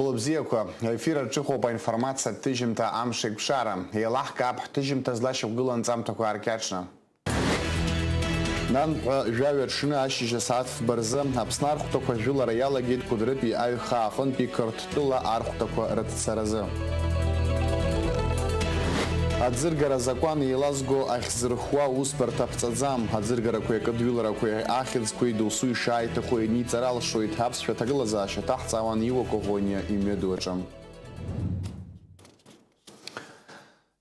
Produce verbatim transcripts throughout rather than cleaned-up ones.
Ла бзиақәа, аефир аҿы иҟоуп аинформациатә ҭыжьымҭа Амш еиқәшара. Еилаҳкаап ҳҭыжьымҭа злашьақәгылоу анҵамҭақәа ааркьаҿны. Нанҳәа жәаҩа аҽны ашьыжь асааҭ фба рзы Аԥсны архәҭақәа ажәылара иалагеит Кәыдрытәи аҩхаа аҟынтәи Қырҭтәыла архәҭақәа рыҭцаразы. Аӡыргара азакәан еилазго ахьӡырхуа усбарҭа ԥҵәаӡам. Аӡыргарақәеи акыдҩыларақәеи ахьӡқәеи досу ишааиҭаху ианиҵара алшоит, аԥсшәа аҭагылазаашьа ҭаҳҵаауан Иуа Коӷониа имҩаду аҿы.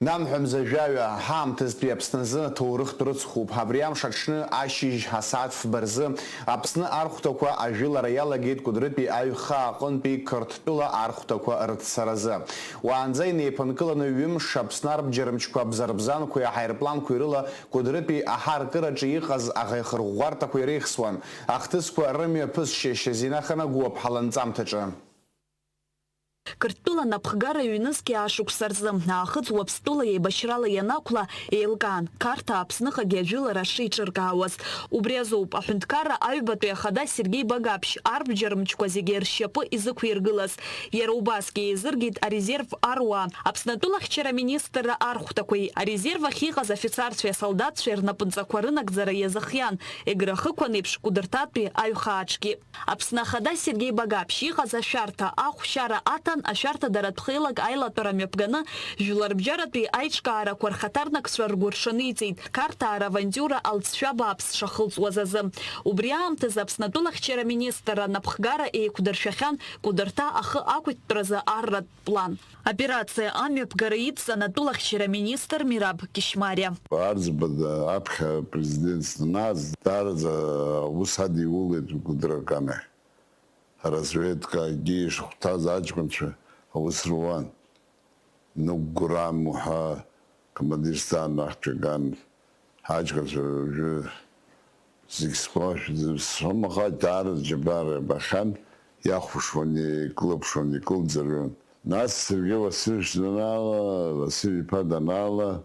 Нанҳәа мза жәаҩа, ҳаамҭазтәи Аԥсназы аҭоурыхтә рыцхәуп. Абри амш аҽны ашьыжь асааҭ фба рзы Аԥсны архәҭақәа ажәылара иалагеит Кәыдрытәи аҩхаа аҟынтәи Қырҭтәыла архәҭақәа рыҭцаразы. Уаанӡа инеиԥынкыланы ҩымш Аԥсны арбџьар мчқәа абзарбзанқәеи аҳаирпланқәеи рыла Кәыдрытәи аҳаркыраҿы иҟаз аӷа ихырӷәӷәарҭақәа иреихсуан. Ахҭысқәа рымҩаԥысшьа шьазина ханагәуап ҳаланҵамҭаҿы. Қырҭтәыла анапхгара ҩнызқьи аа шықәса рзы, Аахыҵ Уаԥстәыла еибашьрала ианақәла, еилкаан, Қарҭаа Аԥсныҟагьы ажәылара шеиҿыркаауаз. Убри азоуп, аҳәынҭқарра аҩбатәи ахада Сергеи Багаԥшь арбџьар мчқәа зегьы ршьапы изықәиргылаз. Иара убасгьы еизыргеит арезерв аруаа, Аԥсны атәылахьчара аминистрра архәҭақәеи, арезерв ахь иҟаз афицарцәеи асолдаҭцәеи рнапынҵақәа рынагӡара иазыхиан, Егры ахықәан еиԥш Кәыдырҭатәи аҩхааҿгьы. Аԥсны Ахада Сергеи Багаԥшь иҟаз ашәарҭа, ахәшьара аҭан, ашәарҭадаратә хеилак аилатәара мҩаԥганы, жәларбжьаратәи аиҿкаарақәа рхаҭарнакцәа ргәырҽаниҵеит, Қарҭаа равантиура алҵшәа бааԥс шахылҵуаз азы. Убри аамҭазы Аԥсны атәылахьчара аминистрра анапхгара еиқәдыршәахьан Кәыдырҭа ахы ақәиҭтәразы арратә план. Аоперациа амҩаԥгара идҵан атәылахьчара аминистр Мираб Кьышьмариа. Арӡба аԥхьа апрезидент данааз, даараӡа аус адиулеит Кәыдры аганахь. Аразведкагьы ишахәҭаз аҷкәынцәа аус руан. Нугу Гурам уҳәа командирс даан ахьчаган аҷкәынцәа уажәы зегь схәашәӡа сҳәом, аха даара џьабаа рбахьан, иахәаԥшуан, икылԥшуан, икылӡырҩуан. Нас Сергеи Васильевич данаала, Василь-иԥа данаала,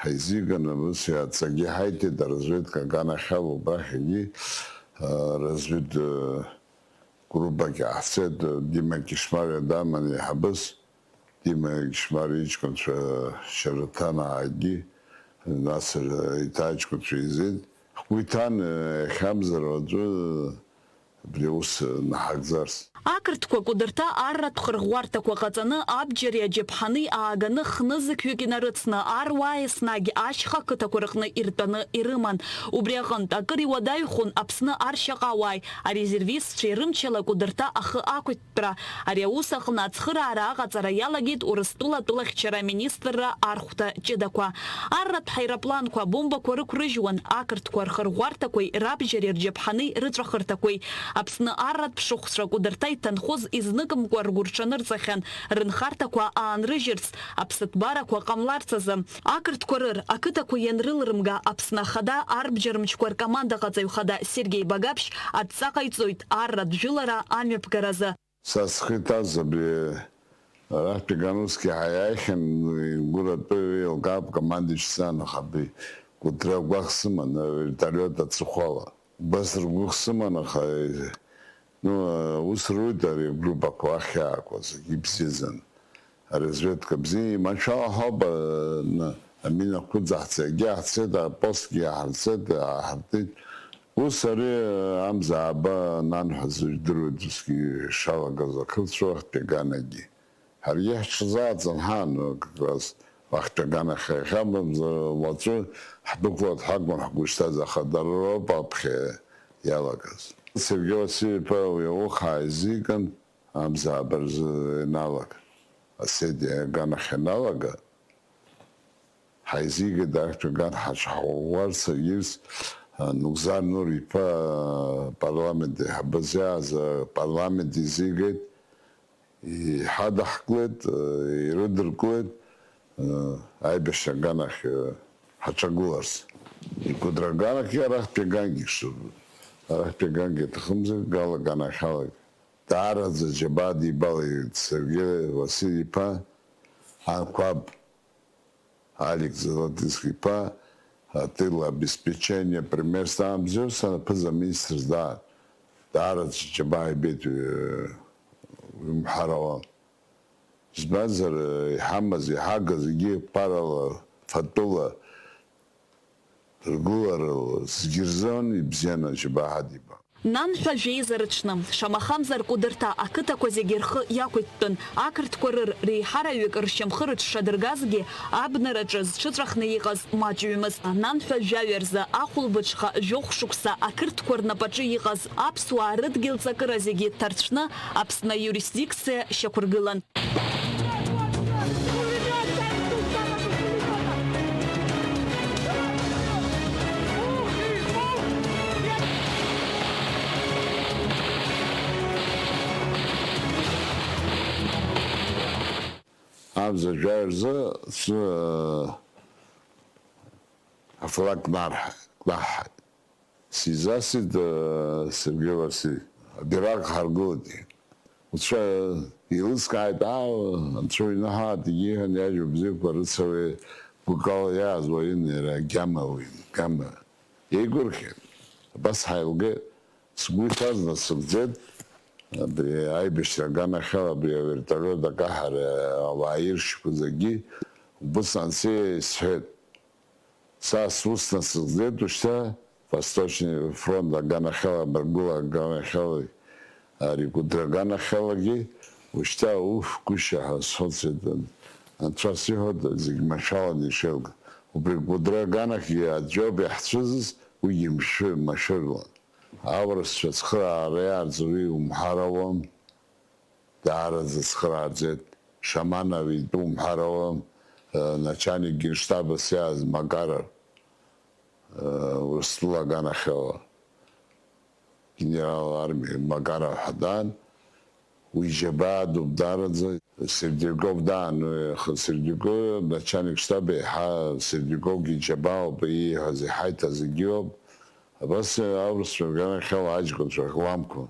ҳаизиган, абас иаҵагьы ҳаиҭеит, аразведка аганахьала убрахьгьы, а, развед, а, группагьы ааҳцеит, Дима Кьышьмариа даман еиҳабыс, Дима Кьышьмариа иҷкәынцәа Шьараҭанаагьы, нас еиҭа аҷкәынцәа еизеит. Ҳгәы иҭан, иахьамзар уаҵәы абри аус наҳагӡарц. Ақырҭқәа Кәыдырҭа арратә хырӷәӷәарҭақәа ҟаҵаны, абџьари аџьаԥҳани ааганы, хнызқьҩык инарыцны, аруаа еснагь ашьха ақыҭақәа рҟны иртәаны ирыман. Убри аҟынтә, акыр иуадаҩхон Аԥсны аршьаҟауааи арезервистцәеи рымчала Кәыдырҭа ахы ақәиҭтәра. Ари аус аҟны ацхыраара аҟаҵара иалагеит Урыстәыла атәылахьчара аминистрра архәҭа ҷыдақәа. Арратә ҳаирпланқәа абомбақәа рықәрыжьуан, ақырҭқәа рхырӷәӷәарҭақәеи рабџьари рџьаԥҳани рыҵәахырҭақәеи. Аԥсны арратә ԥшыхәцәа Кәыдырҭа иҭанхоз изныкымкәа ргәырҽанырҵахьан, рынхарҭақәа аанрыжьырц, аԥсыҭбарақәа ҟамларц азы. Ақырҭқәа рыр, ақыҭақәа ианрылрымга, Аԥсны Ахада арбџьар мчқәа ркомандаҟаҵаҩ хада Сергеи Багаԥшь адҵа ҟаиҵоит арратә жәылара амҩаԥгаразы. Са схы иҭаз абри арахьтәи Ганусгьы ҳаиааихьан, игәыратәы еилкаап, командующий сцена хабри Кәыдры агәаӷ сыман, авертолиот ацыхәала. Убас ргәыӷ сыман, аха, ну, ус руит ари агруппақәа ахьаақәа, зегьы ибзиаӡаны. Аразведка бзиа, иманшәала ҳауп, а, на-, аминақәа ықәӡаҳҵеит, егьи ҳцеит, апостгьы иаҳарцеит, иаҳартит. Ус ари, а, амза ааба нанҳәа зыжәдыруеит, усгьы ишалагаз ақырҭцәа уахьтәи аганагьы. Ҳаргьы ҳҽазааӡан ҳаан, как раз, уахьтәи аганахь иахьамамзар, уаҵәы ҳдәықәларц ҳакәын ҳгәы шҭаз, аха дара роуп аԥхьа иалагаз. Сергеи Василь-иԥа уи ауха ааизиган, амза ааба рзы ианалага, Осетиа аганахь ианалага, ҳаизигеит, арҭ аган ҳаҽҳауӷәӷәарц, егьырҭ, а, Нугзар Нур-иԥа, а, парламент еиҳабыс иааз, а, парламент изигеит, иҳадаҳкылеит, а, ирыдыркылеит, а, аибашьра аганахь, а, ҳаҽагыларц. Икәыдры аганахьгьы арахьтәи агангьы ш-, арахьтәи агангьы аҭахымзар, Гал аганахь алак. Даараӡа џьабаа дибалеит Сергеи Василь-иԥа, Анқәаб Алик Золотинский-иԥа, тылобеспечение, премьер-министр, амзиус анаԥыз аминистр даа-, даараӡа џьабаа ибеит, э, Имҳәар ауам. Избанзар, иҳамаз, иҳагыз, егьи ԥарала, фатәыла, ргыларала зегьы рзын ибзиан Џьабаа Ҳадиба. Нанҳәа жәеиза рыҽны, шамахамзар Кәыдырҭа ақыҭақәа зегьы рхы иақәиҭтәын, ақырҭқәа рыр реиҳараҩык ршьамхы рыҽшадыргазгьы, абнараҿы зҽыҵәахны иҟаз маҷҩымызт. Нанҳәа жәаҩа рзы ахәылбыҽха жәохә шықәса ақырҭқәа рнапаҿы иҟаз аԥсуаа рыдгьыл ҵакыра зегьы ҭарцәны Аԥсны аиуристдикциа шьақәыргылан. Абза жәаҩа рзы цы, афлаг кнаҳ-, кнаҳҳаит. Сизасит, э, Сергеи Василь, абираҟ ҳаргылеит. Уцәа еилыскааит, аа, анцәа инаҳааит, егьиҳәан, иажәа бзиақәа рыцҳауеи, гәыкала иааз уаҩын иара, агьама уаҩын, агьама. Еигәырӷьеит. Абас ҳаилгеит. Сгәы иҭаз насыгӡеит. Абри аибашьра аганахьала абри авертолиот акаҳара ауаа иршьқәаз агьи убыс ансеи исҳәеит. Са сус насыгӡеит ушьҭа Восточный фронт аганахьала, Баргәыла аганахьала, ари Кәыдры аганахьалагьы, ушьҭа уф, гәышьа ҳәа схәыцит. Анцәа сиҳәоит, зегь машәаланы ишеилга. Убри Кәыдры аганахьгьы аӡәоуп иаҳцәыӡыз, уигьы мшәы-, машәырла. Аурысцәа цхыраара иаарҵо уи умҳәар ауам. Даараӡа цхыраараӡеит. Шаманов итәы умҳәар ауам, э, начальник генштаба сиааз Макаров, э, Урыстәыла аганахьала генерал армии Макаров ҳәа даан, уи џьабаа дууп даараӡа. Сердюков даан, уи аха Сердюков начальник штаба еиҳа, Сердюковгьы џьабаауп, ииҳәаз иҳаиҭаз егьиоуп. Абас аурысцәа рганахьала аҷкәынцәа рҟламқәа.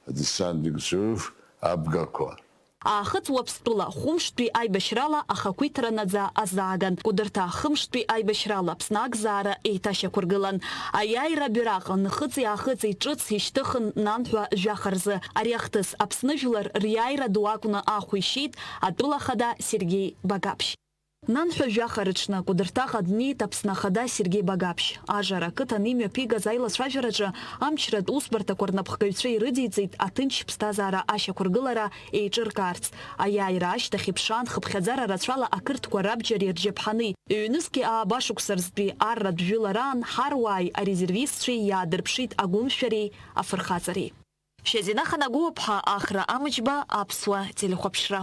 Адесант Гециуф абгақәа. Аахыҵ Уаԥстәыла хәымштәи аибашьрала ахақәиҭра наӡа азааган, Кәыдырҭа хымштәи аибашьрала Аԥсны акзаара еиҭашьақәыргылан. Аиааира абираҟ нхыҵи-аахыҵи ҿыц ишьҭыхын Нанҳәа жәаха рзы. Ари ахҭыс Аԥсны жәлар риааира ду акәны ахә ишьит атәыла ахада Сергеи Багаԥшь. Нанҳәа жәаха рыҽны Кәыдырҭаҟа днеит Аԥсны Ахада Сергеи Багаԥшь. Ажара ақыҭан имҩаԥигаз аилацәажәараҿы амчратә усбарҭақәа рнапхгаҩцәа ирыдиҵеит аҭынч ԥсҭазаара ашьақәыргылара еиҿыркаарц. Аиааира ашьҭахь иԥшаан хыԥхьаӡара рацәала ақырҭқәа рабџьари рџьаԥҳани. Ҩнызқьи ааба шықәса рзтәи арратә жәылараан ҳаруааи арезервистцәеи иаадырԥшит агәымшәареи афырхаҵареи. Шьазина Ханагәыуаԥҳа, Ахра Амыџьба, Аԥсуа телехәаԥшра.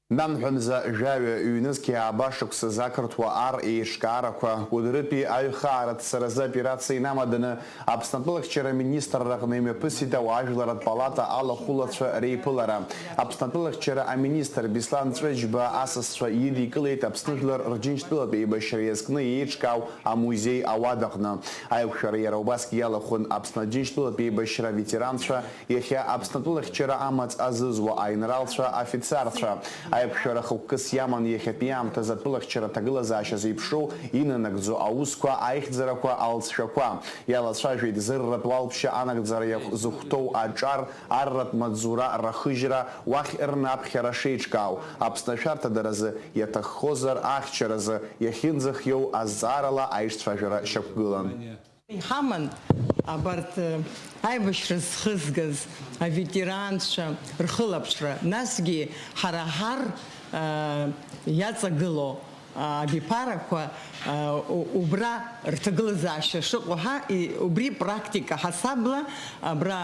Нанҳәа мза жәаҩа ҩнызқьи ааба шықәсазы ақырҭуа ар еиҿкаарақәа Кәыдрытәи аҩхаа рацәцаразы операциа инамаданы Аԥсны атәылахьчара аминистрраҟны имҩаԥысит ауаажәларратә палата алахәылацәа реиԥылара. Аԥсны атәылахьчара аминистр Беслан Ҵәыџьба асасцәа идикылеит Аԥсны жәлар рџьынџьтәылатә еибашьра иазкны еиҿкаау амузеи ауадаҟны. Аиқәшәара иара убасгьы иалахәын Аԥсны Аџьынџьтәылатә еибашьра аветеранцәа, иахьа Аԥсны атәылахьчара амаҵ азызуа аинралцәа, афицарцәа. Аиқәшәара хықәкыс иаман иахьатәи аамҭазы атәылахьчара аҭагылазаашьа зеиԥшроу инанагӡо аусқәа, аихьӡарақәа, алҵшәақәа. Иалацәажәеит зырратә уалԥшьа анагӡара иахә-, зыхәҭоу аҿар, арратә маҵзура рахыжьра, уахь рнаԥхьара шеиҿкаау, Аԥсны ашәарҭадаразы иаҭаххозар, ахьчаразы иахьынӡахиоу азҵаарала аишцәажәара шьақәгылан. Иҳаман абарҭ, э, аибашьра зхызгаз аветеранцәа рхылаԥшра, насгьы ҳара ҳар, э, иаҵагылоу, э, абиԥарақәа, э, у-, убра рҭагылазаашьа шыҟоу ҳа, и-, убри практика ҳасабла абра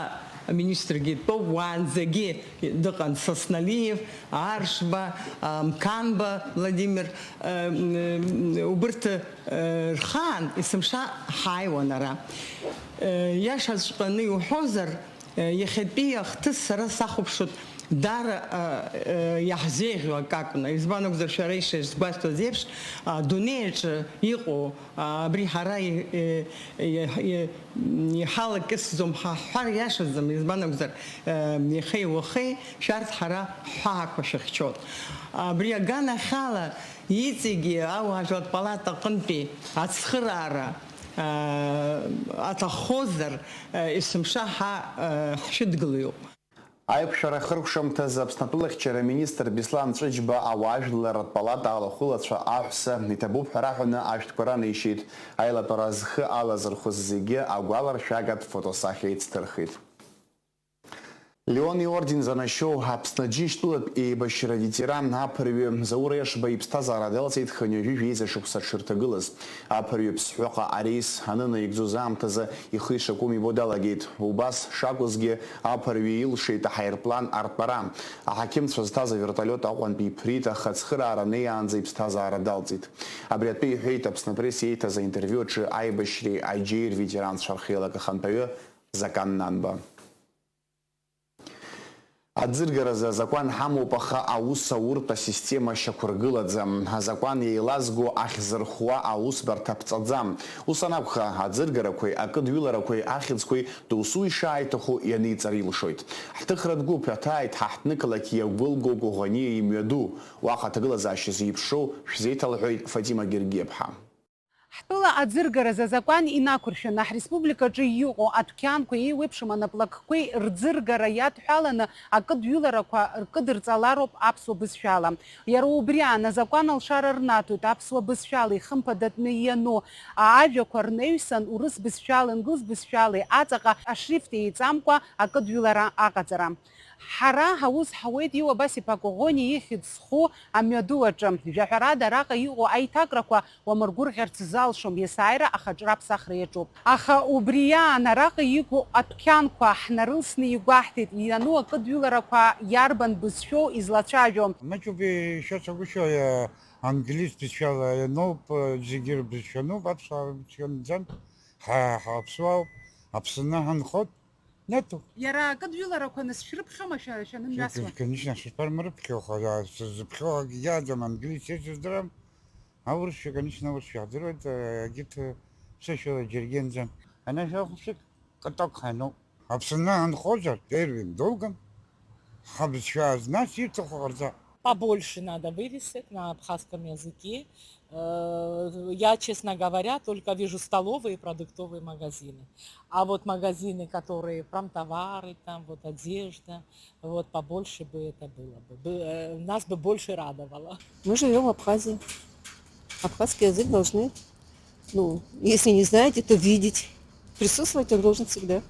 аминистргьы дтәоуп, уаанӡагьы дыҟан Сосналиев, Аршба, э, Мқанба Владимир, э, м, м, убырҭ, э, рхаан есымша ҳааиуан ара. Э, иашаҵәҟьаны иуҳәозар, э, иахьатәи ахҭыс сара сахәаԥшуеит, даара, э, э, иаҳзеиӷьу акы акәны. Избан акәзар, шәара ишазгәасҭоз еиԥш, адунеи аҿы иҟоу, а, абри ҳара и-, и-, и-, и-, иҳалакьысӡом ҳәа ҳҳәар иашаӡам. Избан акәзар, э, иахеи уахеи шәарҭ ҳара ҳҳәаақәа шәыхьчоит. Абри аганахьала иҵегьы ауаажәларратә палата аҟынтәи ацхыраара Аҭаххозар, есымша ҳа ҳшәыдгылоуп. Аиқәшәара ахыркәшамҭазы Аԥсны атәылахьчара аминистр Беслан Ҵәыџьба ауаажәларратә палата алахәылацәа аҳәса иҭабуп ҳәа раҳәаны ашәҭқәа ранеишьеит. Аилатәара зхы алазырхәыз зегьы агәаларшәагатә фотосахьа еицҭырхит. Леон иорден занашьоу Аԥсны Џьынџьтәылатә еибашьра аветеран аԥырҩы Заур Ешба иԥсҭазаара далҵит хынҩажәи жәеиза шықәса дшырҭагылаз. Аԥырҩы Ԥсҳәыҟа ареис анынаигӡоз аамҭазы ихы ишакәым ибо далагеит. Убас шакәызгьы, аԥырҩы илшеит аҳаирплан артәара. Аҳақьымцәа зҭаз авертолиот Аҟәантәи иԥрит, аха ацхыраара неиаанӡа иԥсҭазаара далҵит. Абри атәы иҳәеит Аԥсны Пресс иеиҭаз аинтервиу аҿы аибашьреи аџьеи рветеранцәа рхеилак ахантәаҩы Закан Нанба. Аӡыргаразы азакәан ҳамоуп, аха аус ауртә асистема шьақәыргылаӡам. Азакәан еилазго ахьзырхуа аусбарҭа ԥҵәаӡам. Ус анакәха, аӡыргарақәеи акыдҩыларақәеи ахьӡқәеи досу ишааиҭаху ианиҵар илшоит. Ҳҭыхратә гәыԥ аҭааит ҳа ҳҭнықалақь иагәылго Коӷониа имҩаду. Уаҟа аҭагылазаашьа зеиԥшроу шәзеиҭалҳәоит Фатима Гергиаԥҳа. Ҳтәыла аӡыргаразы азакәан инақәыршәаны, ҳреспубликаҿы иҟоу адәқьанқәеи еиуеиԥшым анаплакқәеи рӡыргара иадҳәаланы акыдҩыларақәа ркыдырҵалароуп аԥсуа бызшәала. Иара убри аан, азакәан алшара рнаҭоит аԥсуа бызшәала ихымԥадатәны иану ажәақәа рнаҩсан урыс бызшәала, инглыз бызшәалеи аҵаҟа ашрифт еиҵамкәа акыдҩылара аҟаҵара. Ҳара ҳаус ҳауеит Иуа Басиԥа Коӷониа ихьӡ зху амҩаду аҿы. Жәаҳәарада, араҟа иҟоу аиҭакрақәа уамыргәырӷьарц залшом, есааира ахаҿра аԥсахра иаҿуп. Аха убри иаан араҟа иқәу адәқьанқәа ҳнарылсны игәаҳҭеит, иану акыдҩыларақәа иарбан бызшәоу излацәажәо. Маҷуп ишәасҳәагәышьо, англис бызшәала иануп, зегьы рбызшәа ануп, аԥсуаа рбызшәа нӡам, ҳа, ҳаԥсуаауп, Аԥсны ҳанхоит. Нету. Иара акыдҩыларақәа нас шәрыԥхьома шәа-, шәанымҩасуа? Конечно, шәармарыԥхьо, аха сзыԥхьо акгьы иаӡам, англисцәа сыздырам. Аурысшәа, конечно, аурысшәа ҳдыруеит, егьырҭ ԥсышәала џьаргьы ианӡам. Ана шәахәаԥшып, каток ҳаноуп. Аԥсны ҳанхозар, первым долгом ҳабызшәа, нас ирҭаху ҟарҵа. Побольше надо вывесок на абхазском языке. Э, я, честно говоря, только вижу столовые и продуктовые магазины. А вот магазины, которые промтовары, там вот одежда, вот побольше бы это было бы. Бы, э, нас бы больше радовало. Мы живём в Абхазии. Абхазский язык должны, ну, если не знаете, то видеть. Присутствовать он должен всегда.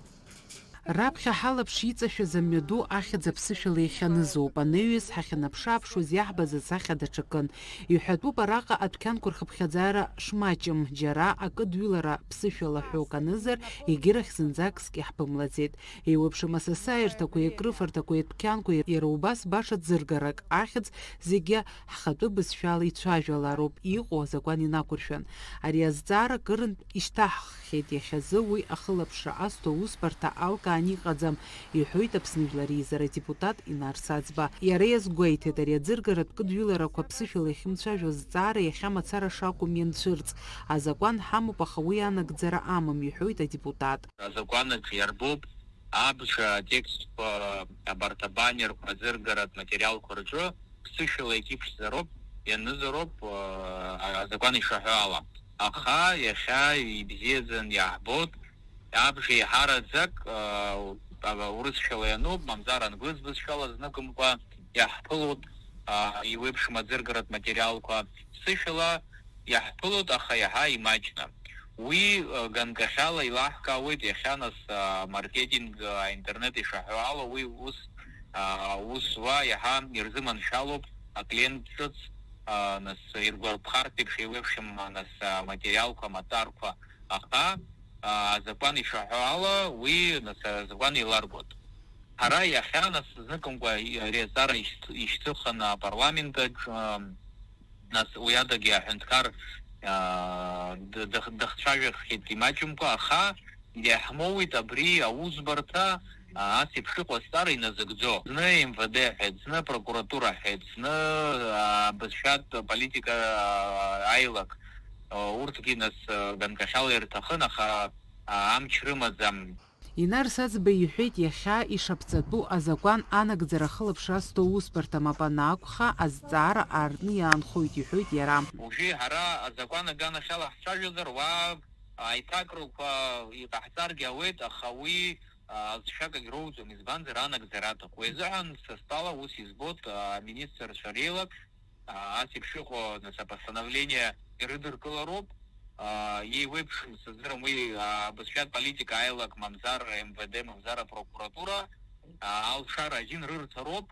Раԥхьа ҳалаԥш иҵашәаз амҩаду ахьӡ аԥсышәала иахьанызоуп. Анаҩс ҳахьынаԥшы-ааԥшуаз иаҳбаз асахьа даҽакын. Иҳәатәуп араҟа адәқьанқәа рхыԥхьаӡара шмаҷым, џьара акыдҩылара ԥсышәала ҳәоук анызар, егьырахь зынӡакгьы ҳбымлаӡеит. Еиуеиԥшым асасааирҭақәеи акрыфарҭақәеи адәқьанқәеи, иара убас баша ӡыргарак ахьӡ зегьы ҳхатәы бызшәала ицәажәалароуп иҟоу азакәан инақәыршәан. Ари азҵаара кырынтә ишьҭаҳххьеит, иахьазы уи ахылаԥшра азҭо аусбарҭа алкаан иҟаӡам, иҳәоит Аԥсны Жәлар Реизара адепутат Инар Саӡба. Иара иазгәеиҭеит, ари аӡыргаратә кыдҩыларақәа ԥсышәала иахьымцәажәо азҵаара иахьа мацара шакәым ианцәырҵ. Азакәан ҳамоуп, аха уи анагӡара амам, иҳәоит адепутат. Азакәанаҿ иарбоуп абжа атекстқәа, абарҭ абанерқәа азыргаратә материалқәа рҿы ԥсышәала иқьыԥшзароуп, ианызароуп, а, азакәан ишаҳәо ала. Аха иахьа ибзиаӡаны иаҳбоит, абжа еиҳараӡак, а, урысшәала иануп, мамзар англыз бызшәала зныкымкәа иаҳԥылоит, а, еиуеиԥшым аӡыргаратә материалқәа. Ԥсышәала иаҳԥылоит, аха иаҳа имаҷны. Уи, э, ганкахьала еилаҳкаауеит, иахьа нас, а, амаркетинг, а, аинтернет ишаҳәо ала, уи ус, а, аус зуа иаҳа ирзыманшәалоуп аклиент ҿыц, а, нас иргәарԥхартә еиԥш еиуеиԥшым, а, нас, а, аматериалқәа, амаҵарқәа, аха, а, азакәан ишаҳәо ала, уи нас азакәан еиларгоит. Ҳара иахьа, нас, зныкымкәа ари азҵаара ишьҭ-, ишьҭыхын апарламент аҿы, нас уи адагьы аҳәынҭқар, аа, д-, дых-, дыхцәажәахьеит имаҷымкәа, аха иаҳмоуит абри аусбарҭа, аа, ас еиԥш иҟоу азҵаара иназыгӡо. Зны М В Д ҳәеит, зны апрокуратура ҳәеит, зны, аа, абызшәатә политика, аа, аилак, аа, урҭгьы, нас, аа, ганкахьала ирҭахын, аха, аа, амч рымаӡам. Инар Саӡба иҳәеит, иахьа ишаԥҵатәу азакәан анагӡара ахылаԥшра азҭо аусбарҭа мап анакәха, азҵаара аартны иаанхоит, иҳәоит иара. Уажәы ҳара азакәан аганахьала ҳцәажәозар, уа Аиҭакрақәа иҟаҳҵаргьы ауеит, аха уи, а, алҵшәа акагь роуӡом, избанзар, анагӡара аҭахуп. Уи азыҳәан са стәала ус избоит, а, аминистрцәа реилак, а, ас еиԥш иҟоу, нас, апостановление ирыдыркылароуп. А, еиуеиԥшым, сыздырам, уи, а, абызшәатә политика аилак мамзар МВД, мамзар апрокуратура, а, алшара азин рырҭароуп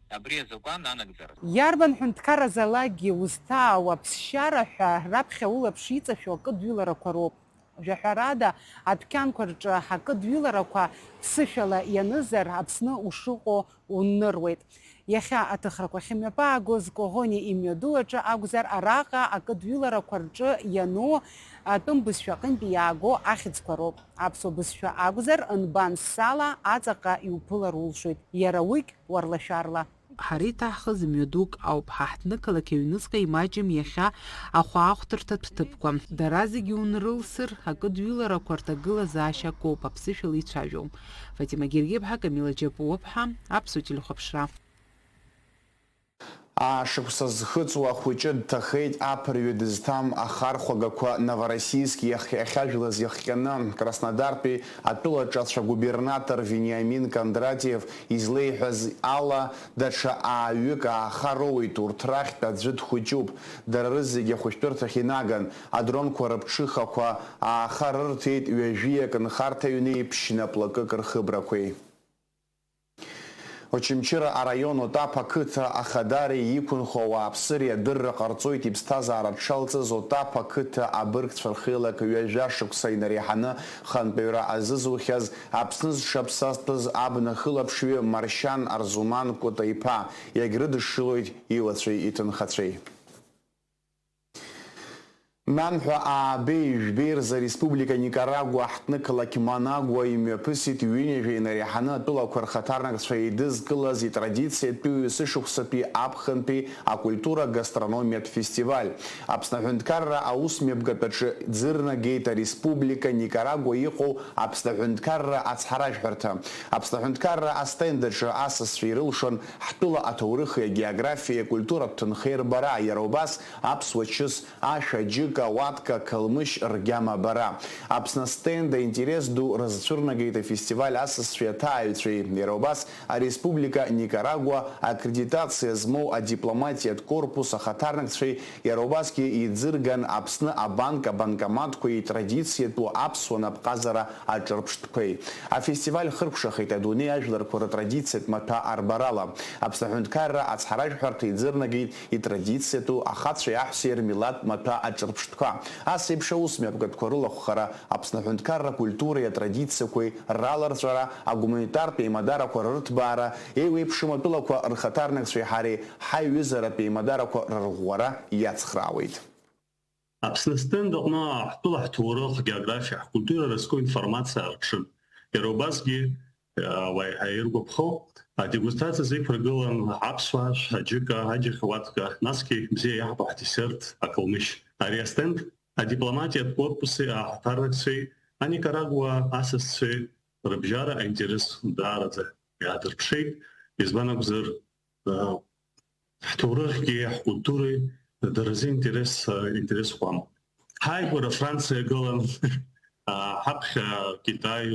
абри азакәан анагӡара. Иарбан ҳәынҭқарразалакгьы узҭаау аԥсшьара ҳәа раԥхьа улаԥш иҵашәо акыдҩыларақәа роуп. Жәаҳәарада, адәқьанқәа рҿы акыдҩыларақәа ԥсышәала ианызар, Аԥсны ушыҟоу уныруеит. Иахьа аҭыхрақәа ахьымҩаԥаагоз Коӷониа имҩаду аҿы акәзар, араҟа акыдҩыларақәа рҿы иану атәым бызшәа аҟынтәи иааго ахьӡқәа роуп. Аԥсуа бызшәа акәзар, нбан ссала аҵаҟа иуԥылар улшоит, иара уигь уарлашәарла. Ҳара иҭаҳхыз мҩадук ауп, ҳа ҳҭнықалақь аҩныҵҟа имаҷым иахьа ахәаахәҭырҭатә ҭыԥқәа. Дара зегьы унрылсыр, акыдҩыларақәа рҭагылазаашьа акоуп аԥсышәала ицәажәо. Фатима Гергиаԥҳа, Камила Џьапуаԥҳа, Аԥсуа телехәаԥшра. Аашықәса зхыҵуа ахәыҷы дҭахеит аԥырҩы дызҭам ахархәагақәа Новороссийск иахь-, иахьажәлаз иахҟьаны. Краснодартәи атәылаҿы ацәагубернатор Вениамин Кондратиев излеиҳәаз ала, даҽа ааҩык ааха роуеит, урҭ рахьтә аӡәы дхәыҷуп. Дара рызегьы ахәышәтәырҭахь инаган, адронқәа рыԥҽыхақәа ааха рырҭеит, ҩажәиак нхарҭа ҩны иԥшьны плакык рхыбрақәеи. Очамчыра араион Отаԥ ақыҭа ахадареи иқәынхо ауааԥсыреи адырра ҟарҵоит иԥсҭазаара дшалҵыз Отаԥ ақыҭа абыргцәа рхеилак ҩажәа шықәса инареиҳаны хантәаҩра азызухьаз Аԥсны зҽаԥсазтәыз абна хылаԥшҩы Маршьан Арзуман Кәыта-иԥа, иагьрыдышшылоит илацәеи иҭынхацәеи. Нанҳәа аабеи жәбеи рзы Республика Никарагуа ҳҭнықалақь Манагуа имҩаԥысит ҩынҩажәа инареиҳаны атәылақәа рхаҭарнакцәа еидызкылаз итрадициатәиу есышықәсатәи аԥхынтәи акультура гастрономиатә фестиваль. Аԥсны аҳәынҭқарра аусмҩаԥгатә аҿы ӡырнагеит ареспублика Никарагуа иҟоу Аԥсны аҳәынҭқарра ацҳаражәҳәарҭа. Аԥсны аҳәынҭқарра астенд аҿы асасцәа ирылшон ҳтәыла аҭоурыхи агеографиеи акультуратә ҭынхеи рбара, иара убас аԥсуа чыс, ашә, аџьыка, ауатка, ақалмышь ргьама бара. Аԥсны астенд аинтерес ду рызцәырнагеит афестиваль асасцәеи аҭааҩцәеи, иара убас ареспублика Никарагуа аккредитациа змоу адипломатиатә корпус ахаҭарнакцәеи, иара убасгьы иӡырган Аԥсны абанк, абанкоматқәеи, итрадициатәу аԥсуа напҟазара аҿырԥштәқәеи. Афестиваль хыркәшахеит адунеи ажәларқәа рытрадициатә маҭәа арбарала. Аԥсны аҳәынҭқарра ацҳаражәҳәарҭа иӡырнагеит итрадициатәу ахацәеи аҳәсеи рмилаҭ маҭәа аҿырԥштәқәа. Ас еиԥш аусмҩаԥгатәқәа рылахәхара, Аԥсны аҳәынҭқарра акультуреи атрадициақәеи раларҵәара, агуманитартә еимадарақәа рырҭбаара, еиуеиԥшым атәылақәа рхаҭарнакцәеи ҳареи ҳаиҩызаратә еимадарақәа рырӷәӷәара иацхраауеит. Аԥсны астенд аҟны ҳтәыла ҳҭоурых, ҳгеографиа, ҳкультура рызку информациа арԥшын. Иара убасгьы, ауаа еиҳа иргәаԥхо, адегустациа азы иқәыргылан аԥсуа ашә, аџьыка, аџьыхь уатка, насгьы бзиа иаҳбо ҳдесерт, акылмышь. Ари астенд адипломатиатә корпуси аҳаҭарнакцәеи аникарагуа асасцәеи рыбжьара аинтерес даараӡа иаадырԥшит, избан акәзар, ҳҭоурыхгьы, ҳкультуреи дара рзы интерес, интерес ӷәӷәам. Ҳааигәара Франциа гылан, ҳаԥхьа Китай,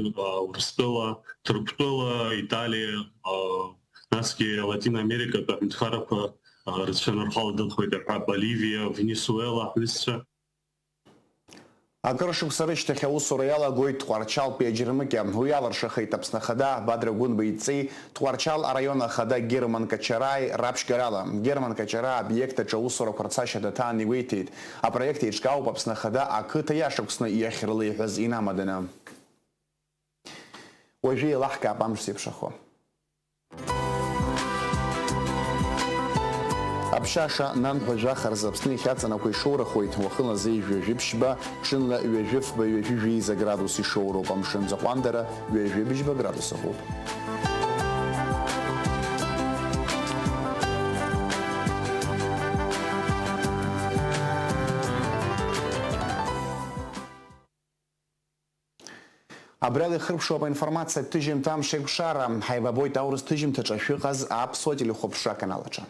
Урыстәыла, Ҭырқәтәыла, Италиа, насгьы Латин Америкатә аҳәынҭқаррақәа рацәаны рхала дырхәеит ҳәа, Боливиа, Венесуела ҳҩызцәа. Акыр шықәса рышьҭахь аусура иалагоит Тҟәарчалтәи аџьармыкьа. Уи алыршахеит Аԥсны Ахада Бадра Гәынба идҵеи Тҟәарчал араион ахада Герман Качараи раԥшьгарала. Герман Качараа аобиект аҿы аусурақәа рцашьа даҭаан игәеиҭеит. Апроект еиҿкаауп Аԥсны Ахада ақыҭа иашықәсны иахьрылеиҳәаз инамаданы. Уажәы еилаҳкаап амш зеиԥшрахо. Аԥшьаша нанҳәа жәаха рзы Аԥсны иахьаҵанакуа ишоурахоит, уахынла зеижә ҩажәи ԥшьба, ҽынла ҩажәи фба, ҩажәи жәеиза градус ишоуроуп, амшын ӡаҟәандара ҩажәи бжьба градус ыҟоуп. Абри ала ихыркәшоуп аинформациатә ҭыжьымҭа Амш еиқәшара. Ҳаибабоит аурыс ҭыжьымҭаҿы шәыҟаз аԥсуа телехәаԥшра аканал аҿы.